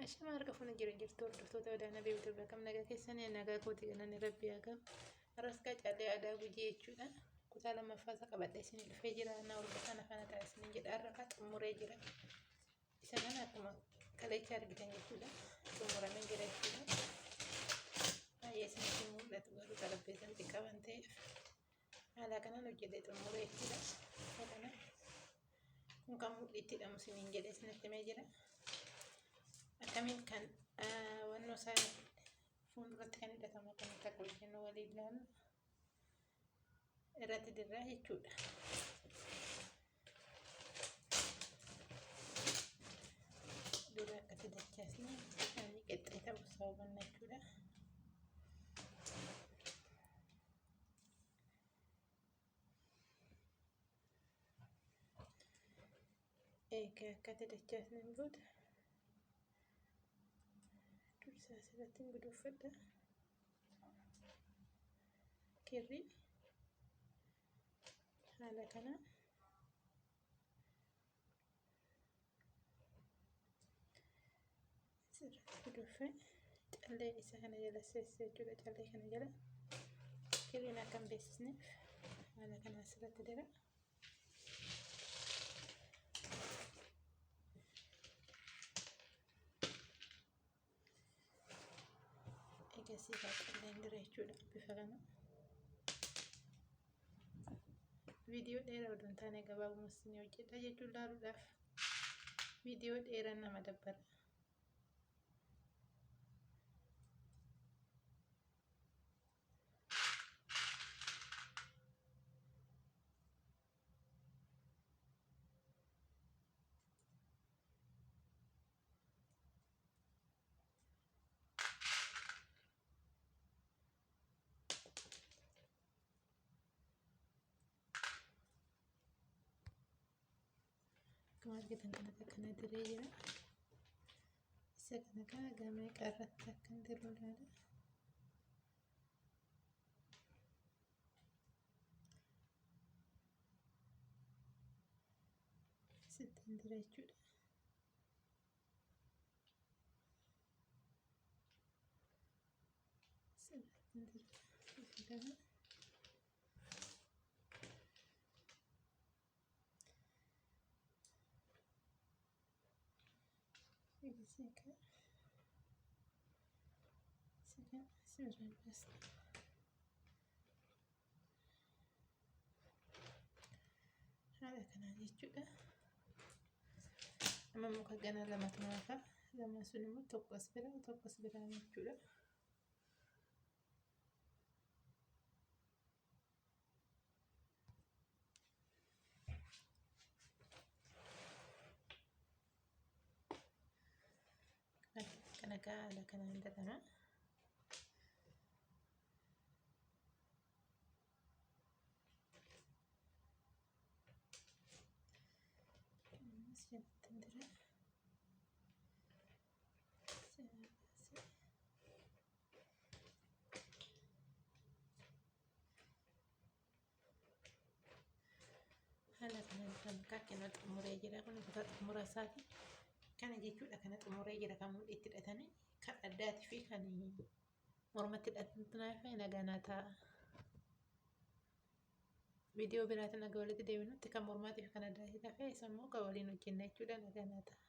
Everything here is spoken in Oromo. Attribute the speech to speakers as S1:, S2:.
S1: Ashama harka fuuna jira jirtu hordoftoota Odaa Nabii Bituu Bakam nagaa keessanii nagaa kooti galanni Rabbii haa gahu. Har'as kaa callee aadaa Gujii jechuudha. Kutaa lammaffaa isa qabadhee isinii dhufee jira. Na hordofaa na faana ta'a isiniin jedha. Har'a kaa xumuree jira. Isa kana akkuma kaleecha argitan jechuudha. Xumuramee jira jechuudha. Baay'ee isinitti mul'atu garuu xarapheessaan xiqqaa waan ta'eef haala kanaan hojjedhee xumuree jechuudha. Isa kana kun kan mudhiitti hidhamu isiniin jedhee isinitti himee jira. Akkamiin kan wannoo isaa fuulduratti kan hidhatamu akkamitti akka hojjennu waliin ilaalla. Irratti dirraa jechuudha. Dura akkatti dachaasne inni qixxee ta'uu isaa hubanna jechuudha. Egaa akkatti dachaasneen booda dursa asirratti guduunfadha. Kirrii haala kanaan asirratti guduunfee callee isa kana jala seessa jechuudha. Callee kana jala kirriin akka hin beeksisneef haala kana asirratti dira. Egasii kaa calleen dira jechuudha bifa kana. Viidiyoo dheeraa odoo hin taane gabaabuma isin hojjedha jechuun laaluudhaaf viidiyoo dheeraan nama dabbara. Akkuma argitan kanatti akkana diree jira. Isa kana kana gamee qarratti akkan diru ilaala. Sittiin dira jechuudha. Sirriitti dira. Isa kana. Haala kanaan jechuudha. Amma muka gana lamatu hafa. Lama sun immoo tokko as bira tokko as biraa jechuudha. Kana haala kanaan jedhama. Innis jalatti jira. Haala kanaan kan kakkina xumuree jira. Kun kutaa xumura isaati. Kana jechuudha kana xumuree jira kan mudhiitti hidhatanii kan addaatii fi kan mormatti hidhatanii nagaa naa ta'a. Viidiyoo biraatiin nagaa walitti deebinutti kan mormaatii fi kan addaatii hafe isa immoo kan waliin hojjenna jechuudha nagaa naa ta'a.